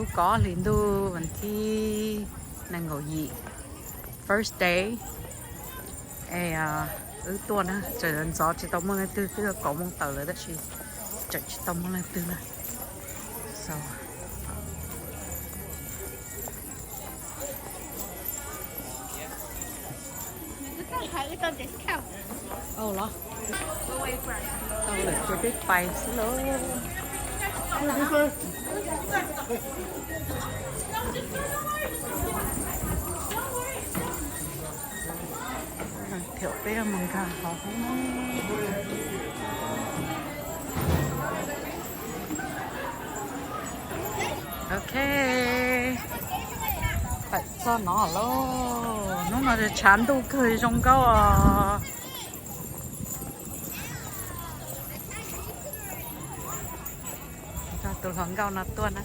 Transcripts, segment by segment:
Lub kaum ob hlis ntuj vas thib nees nkaum yim, first day. Es wb tuaj na, tseem ntxov tsis tau muaj leej twg, twb yog kaum moos tawm lawm tab sis tseem tsis tau muaj leej twg na. So, tau lawm ces peb pais xwb lauj. Thaum peb mus nkag hauv. Ok, tawm txog no lauj. Hnub no tshav ntuj kawg zoo nkauj os. Coj tus hluas nkauj no tuaj na.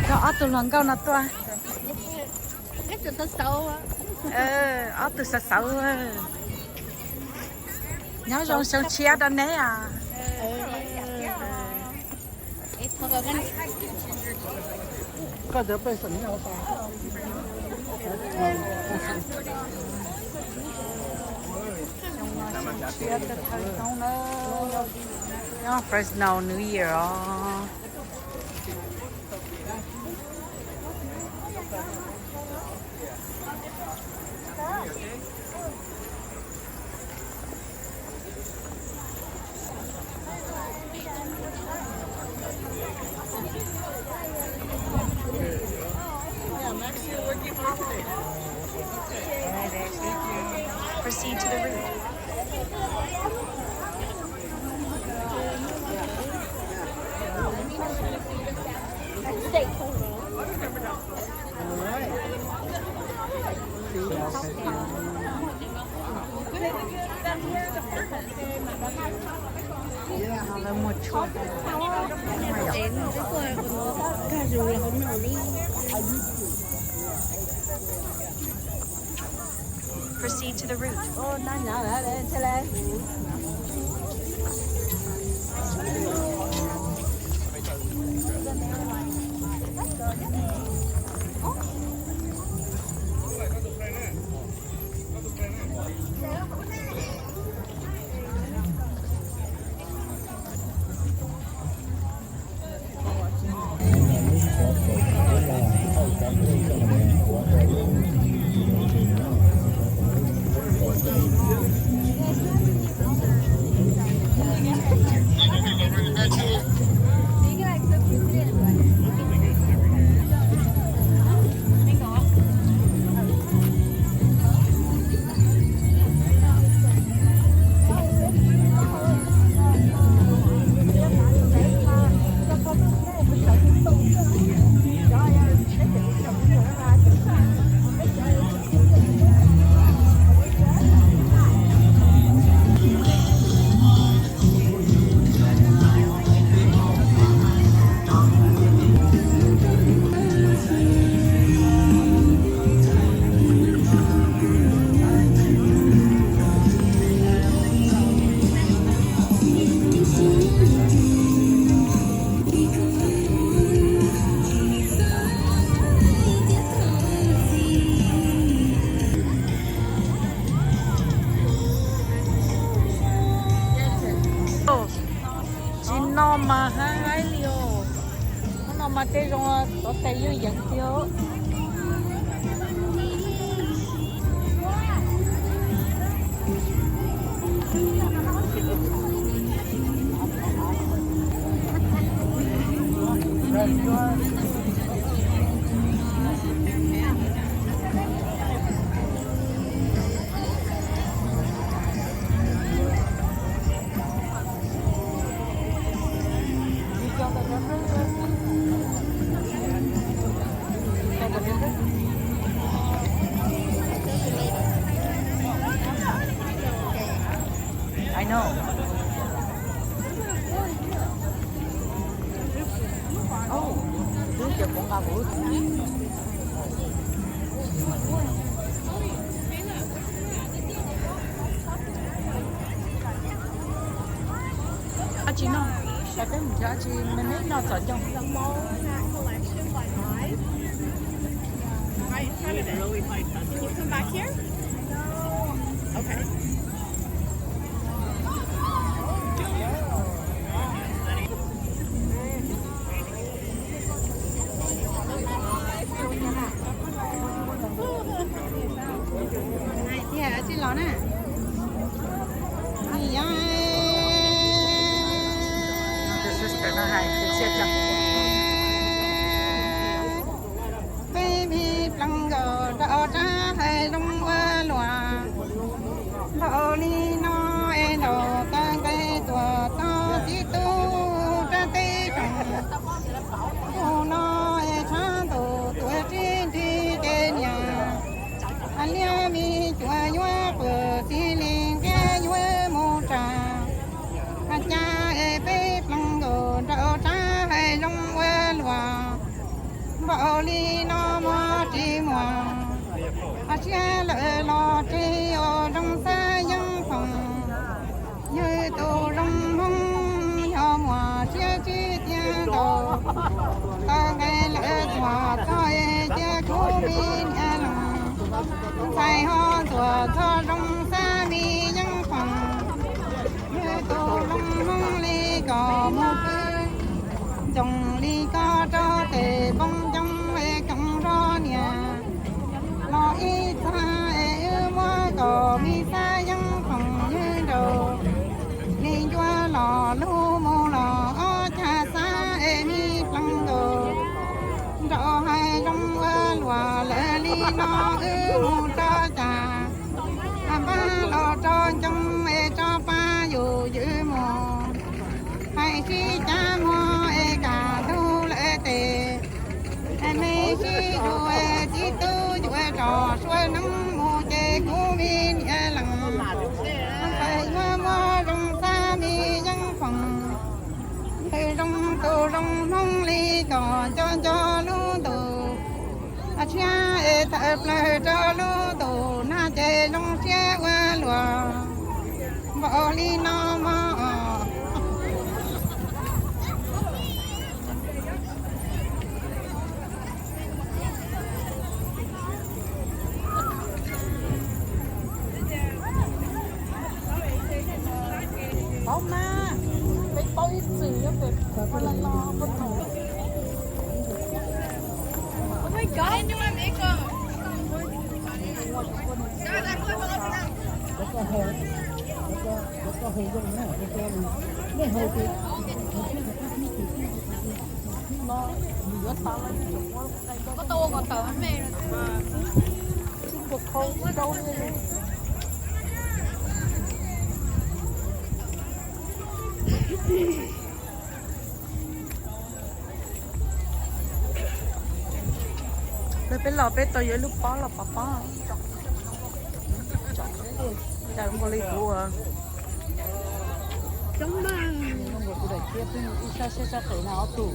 Coj ob tug hluas nkauj no tuaj. Ob tug xav xauv. Nyob zoo xyoo tshiab rau neb os. Nyob Fresno New Year os. Proceed to the root. Lawv muag tshuaj. Proceed to the root. Tsis no mas haib haib li os. Hnub no mas tej zoo tov tes yeej yeev tiag. I know. Oh, twb tias kuv nqa kuv. Noj, peb mus nrhiav tsis me me noj txom nyem. Can you come back here? Okay. Hais tias tsis los na. Yog peb me pleev nkaus rau tsab hais zoo ua luam, npaum li no es nraum tawg nqe tuam txog txiv tub rab teb roog. Ntu no es tshav ntuj tuaj tsis nrig ces niam, hais liab me cuam yuav quas xib li nqia yuav mus tsa. Hais cas es peb pleev nkaus nraum tsab hais zoo ua luam, npaum li no mog tsis muaj. Hais siab lawm los tseg ua zoo xab yeeb phoom, yog tus zoo hmoob yog muaj siab tsis tiag nkaus. Tau nqe lawm tuaj txog es cia kuv me niam lees, ntxhais ho ntxuav txog zoo xab me yeeb phoom, yog tus zoo hmoob li kom mus pw ncoo li koj rau tes poob ncoo es koom zog niam. Los ib txhab es wb muab kom me xab yeeb phoom ywg nraud, li ncua los lug mus los ob cag xab es me pleev nkaus nraum hais zoo ua luam lawm li no wb mus rau cas, npaj los rau ncoo es rau pab yus ywg mus. Hais sib cab muag es kam ntug lawm tes, me sib zug es txiv tub yuav rov suav neeb mus ces kuv me niam lees, ntxhais yuav muaj zoo xab me yeeb phoom, zoo tus zoo hmoob li kom nco nco lub ntuj, tshiab es tawm plaws rau lub ntuj na ces zoo siab ua luaj npaum li no mog. Paub mas, peb paub ib txwm nyob pem Kuala Lumpur. Oh my God, no, I'm Echo. Koj tau ua kom tawm me. Peb los peb tau yuav lub pob los pov pob. Cas npaum li kuv ua. Coob na. Kuv daim tiab twb ib sab siab sab pem na ob tug.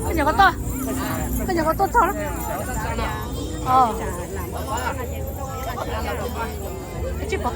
Koj nyuam qhuav tuaj, koj nyuam qhuav tuaj txog na. Ov, tsib pov.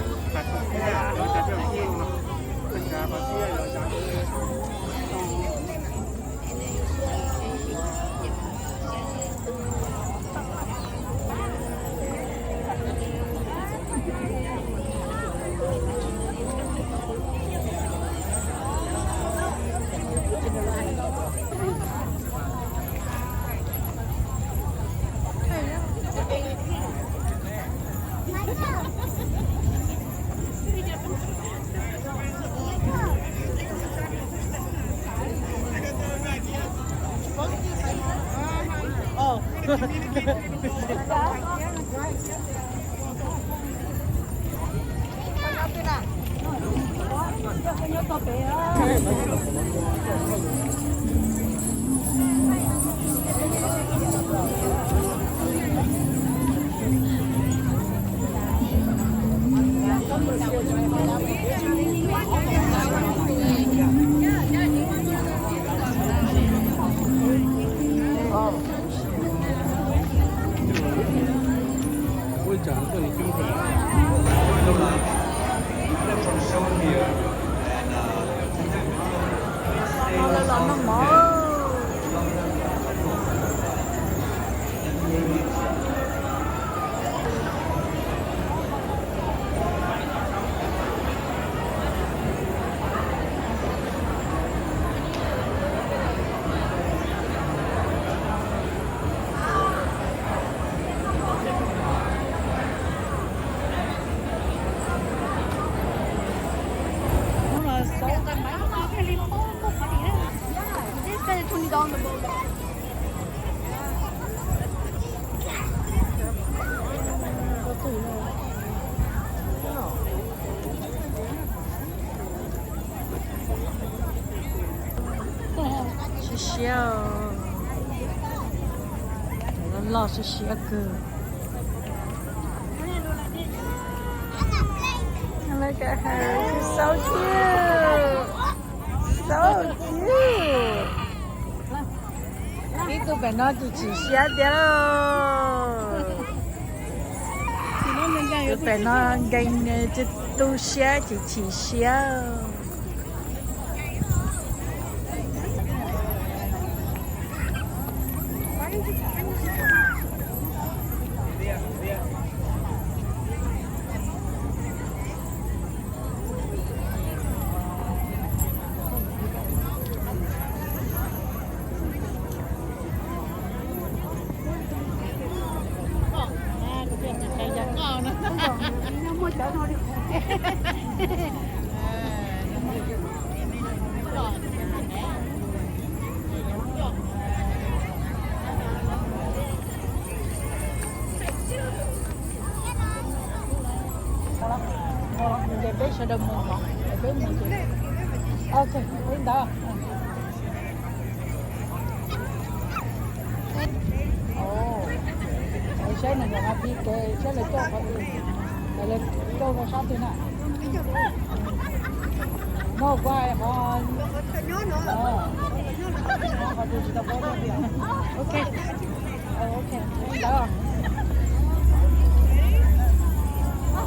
Siab siab, loj siab siab kawg. Look at her, she's so cute. So cute. Ib tug pem no ces chim siab tiag lauj. Tus pem no nkees, tu siab ces chim siab. Ces peb sawv daws mus, peb mus ces, ok, li ntawd. Saib nws nyuam qhuav pib kev saib lawv coj qhov twg, lawv coj rau sab twg na. No, kuv hais qhov, qhov twg tsis tau paub tias. Ok.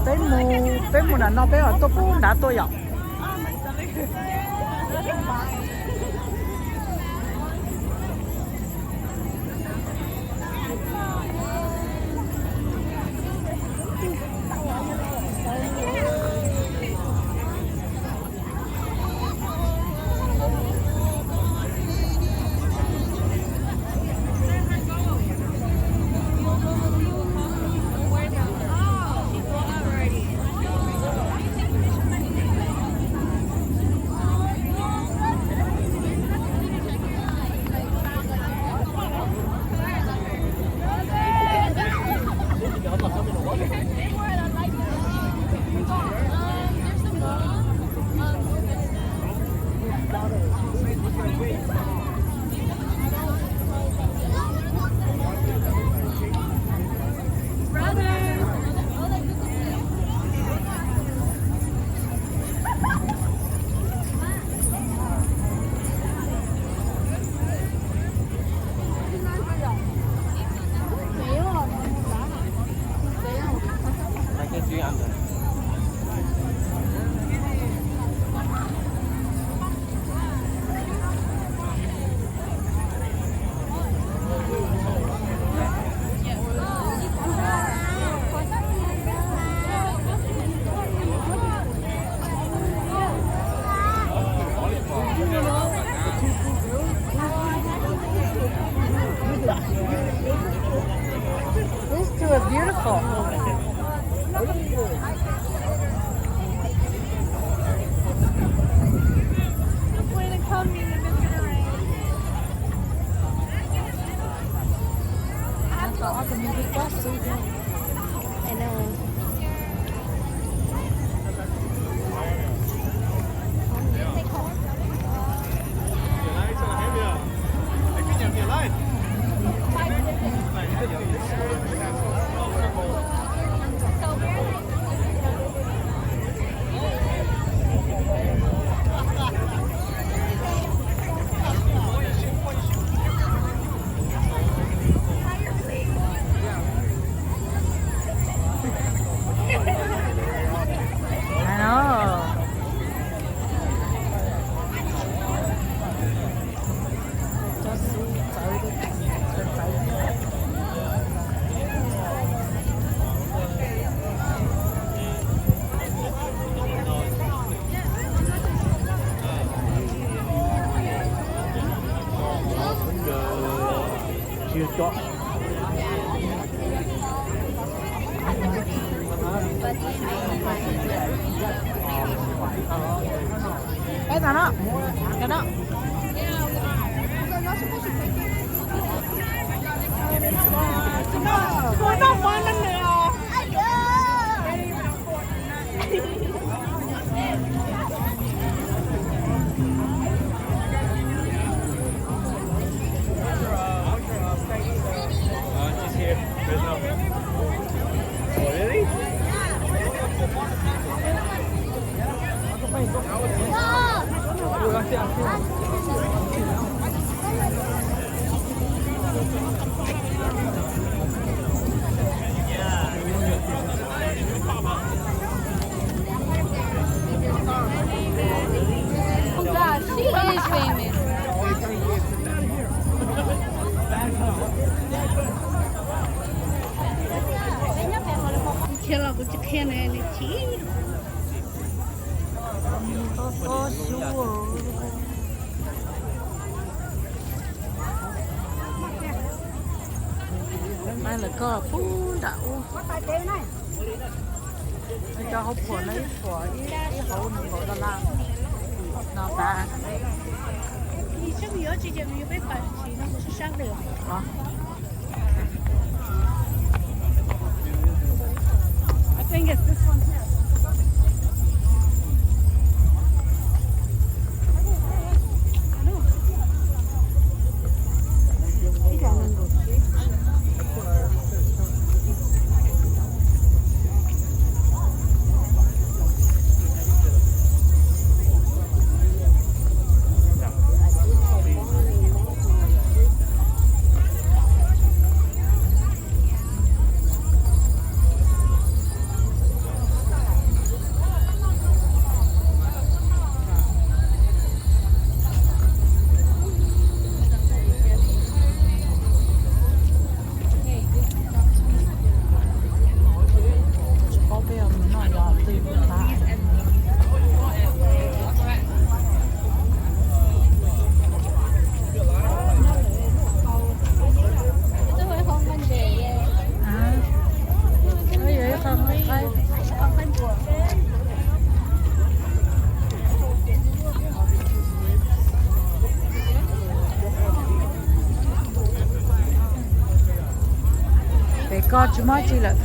Peb mus, peb mus nram no peb mam tuaj pub nrad tuaj yom. Peb tau no, cov no. Oh God, she is famous. Qhia los kuv tsis qhia ne, nws chim. Pob pob xyub lawm koj pub nram ub. Cov hauv phuam no ib phuam ib hauv nees nkaum dollar no tas. I think it's this one here. Pem ko tsis muaj tsi lawm.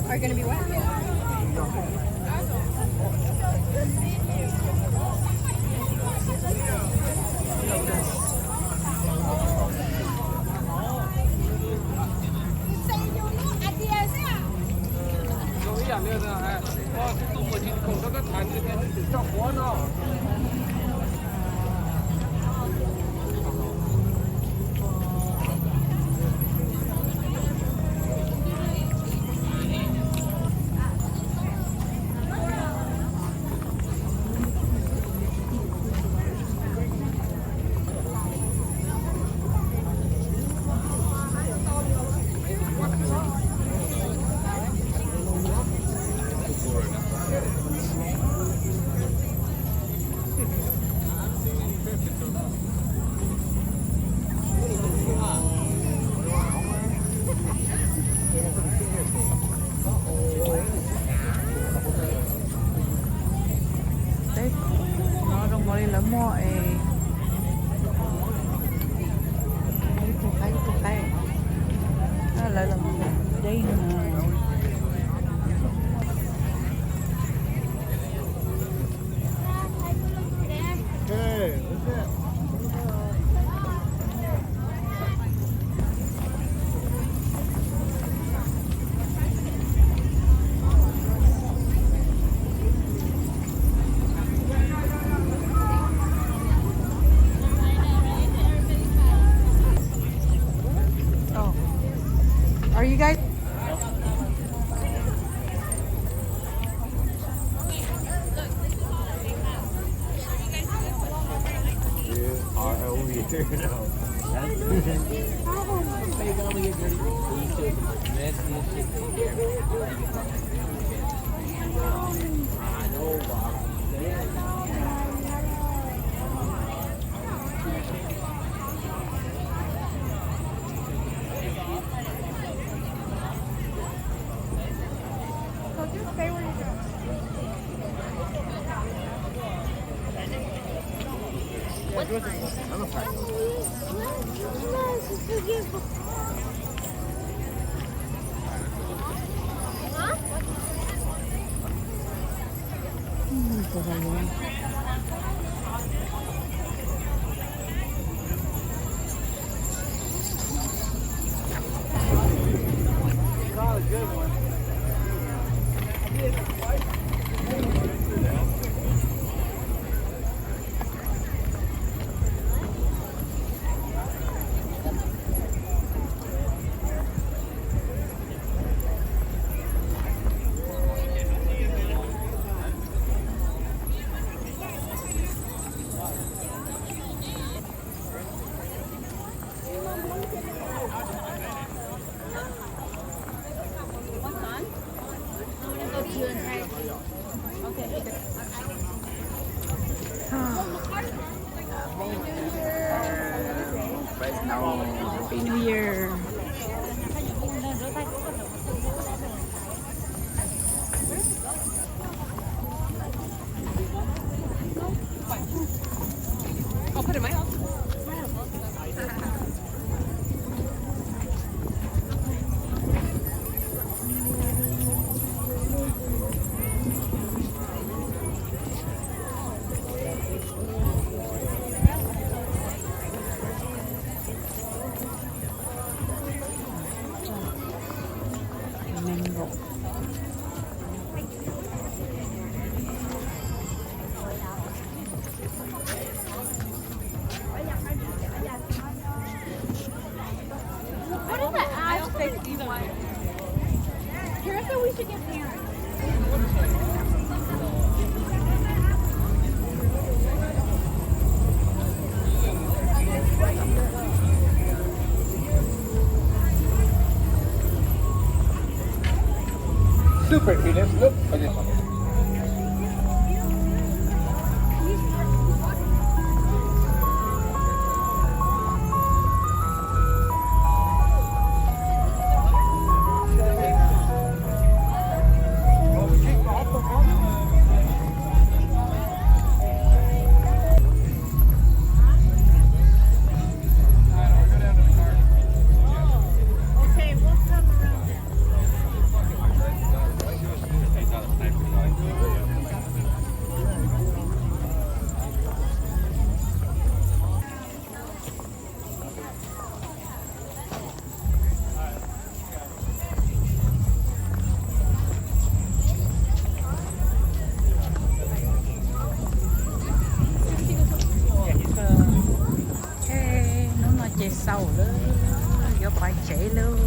Are gonna be wet. Teb no zoo nkaus li lawv muaj es ib tug qaib ib tug qaib, lawv los deb no. Oh. Are you guys? Happy New Year. What is that ass fifty-one? Carissa, we should get parents. Super Phoenix, look. Hnub no ces xaus lawm, yuav pais tsev lawm.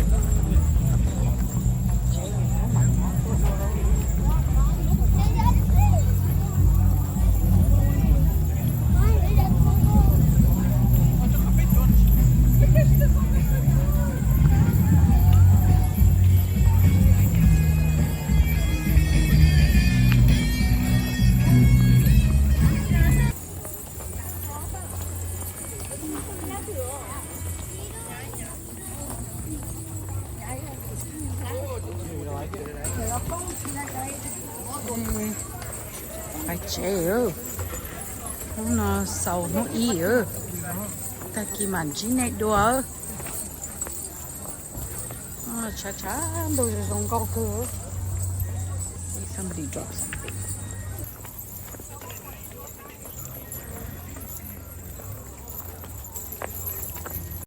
Pais tsev, hnub no xaus hnub ib, tag kis mam ntsib nej dua. Tshav tshav ntuj zoo zoo nkauj kawg. Somebody drop something.